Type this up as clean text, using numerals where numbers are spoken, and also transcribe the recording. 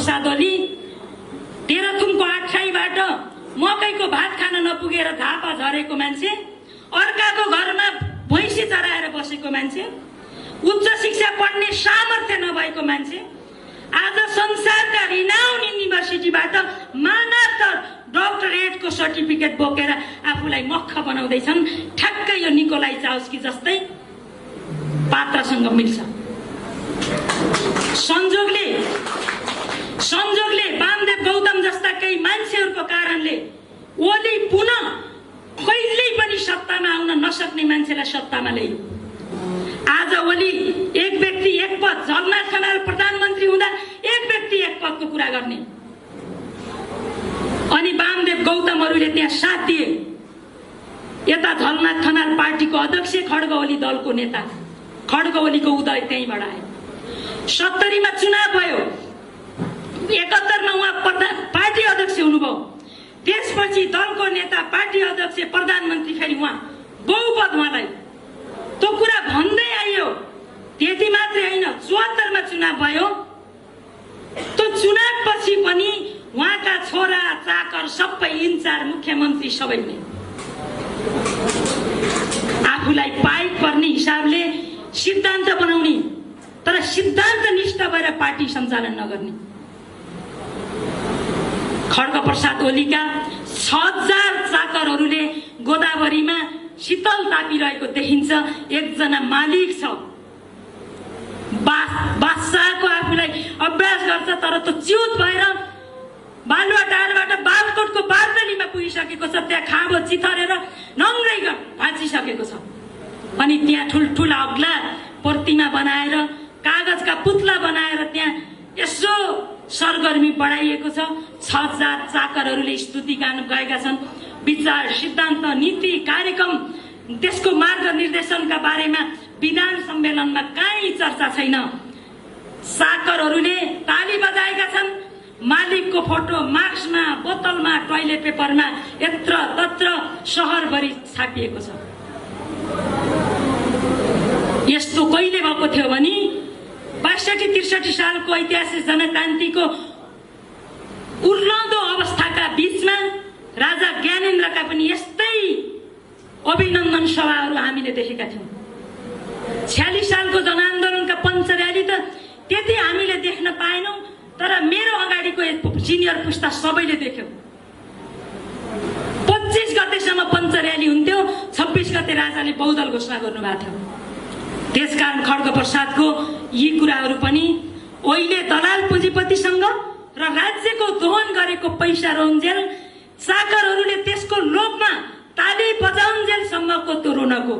प्रसाद ओली तेह्रथुमको आठाईबाट मकैको भात खान नपुगेर धापा झरेको मान्छे, अर्काको घरमा भैँसी चराएर बसेको मान्छे, उच्च शिक्षा पढ्ने सामर्थ्य नभएको मान्छे आज संसारका रिनाउन युनिभर्सिटीबाट मानवतर डक्टरेटको सर्टिफिकेट बोकेर आफूलाई मक्ख बनाउँदैछन्। ठ्याक्कै यो निकोलाई चाउस्की जस्तै पात्रसँग मिल्छ। संजोगले वामदेव गौतम जस्ता केही मान्छेहरूको कारणले ओली पुनः कहिल्यै पनि सत्तामा आउन नसक्ने मान्छेलाई सत्तामा ल्यायो। आज ओली एक व्यक्ति एक पद, झलनाथ खनाल प्रधानमन्त्री हुँदा एक व्यक्ति एक पदको कुरा गर्ने, अनि वामदेव गौतमहरूले त्यहाँ साथ दिए। यता झलनाथ खनाल पार्टीको अध्यक्ष, खड्ग ओली दलको नेता, खड्ग ओलीको उदय त्यहीँबाट आयो। 70 मा चुनाव भयो, 71 मा उहाँ पार्टी अध्यक्ष हुनुभयो। त्यसपछि दलको नेता, पार्टी अध्यक्ष, प्रधानमन्त्री, फेरि उहाँ बहुपद उहाँलाई। त्यो कुरा भन्दै आइयो। त्यति मात्रै होइन, 74 मा चुनाव भयो। त्यो चुनावपछि पनि उहाँका छोरा चाकर सबै इन्चार्ज, मुख्यमन्त्री सबै नै आफूलाई पाइक पर्ने हिसाबले सिद्धान्त बनाउने, तर सिद्धान्त निष्ठ भएर पार्टी सञ्चालन नगर्ने। खड्ग प्रसाद ओलीका 6000 चाकरहरूले गोदावरीमा शीतल तापिरहेको देखिन्छ। एकजना मालिक छ, बादशाहको आफूलाई अभ्यास गर्छ, तर त्यो च्युत भएर बालुवाटारबाट बालकोटको बारदलीमा पुगिसकेको छ। त्यहाँ खाँबो चिथरेर नङ्ग्रै भाँचिसकेको छ। अनि त्यहाँ ठुल्ठुला अग्ला प्रतिमा बनाएर, कागजका पुतला बनाएर त्यहाँ यसो सरगर्मी बढाइएको छ। 6000 चाकरहरूले स्तुति गान गएका छन्। विचार, सिद्धान्त, नीति, कार्यक्रम, त्यसको मार्गनिर्देशनका बारेमा विधान सम्मेलनमा कहीँ चर्चा छैन। चाकरहरूले ताली बजाएका छन्। मालिकको फोटो मार्क्समा, बोतलमा, टोइलेट पेपरमा यत्र तत्र सहरभरि छापिएको छ। यस्तो कहिले भएको थियो भने 62-63 सालको ऐतिहासिक जनक्रान्तिको उर्लदो अवस्थाका बीचमा राजा ज्ञानेन्द्रका पनि यस्तै अभिनन्दन सभाहरू हामीले देखेका थियौँ। 46 सालको जनआन्दोलनका पञ्च र्याली त त्यति हामीले देख्न पाएनौँ, तर मेरो अगाडिको सिनियर पुस्ता सबैले देख्यो। 25 गतेसम्म पञ्च र्याली हुन्थ्यो, 26 गते राजाले बहुदल घोषणा गर्नुभएको थियो। त्यसकारण खड्ग प्रसादको यी कुराहरू पनि अहिले दलाल पुँजीपतिसँग र राज्यको दोहन गरेको पैसा रोन्जेल चाकरहरूले त्यसको लोभमा ताली बजाउन्जेलसम्मको त्यो रोनको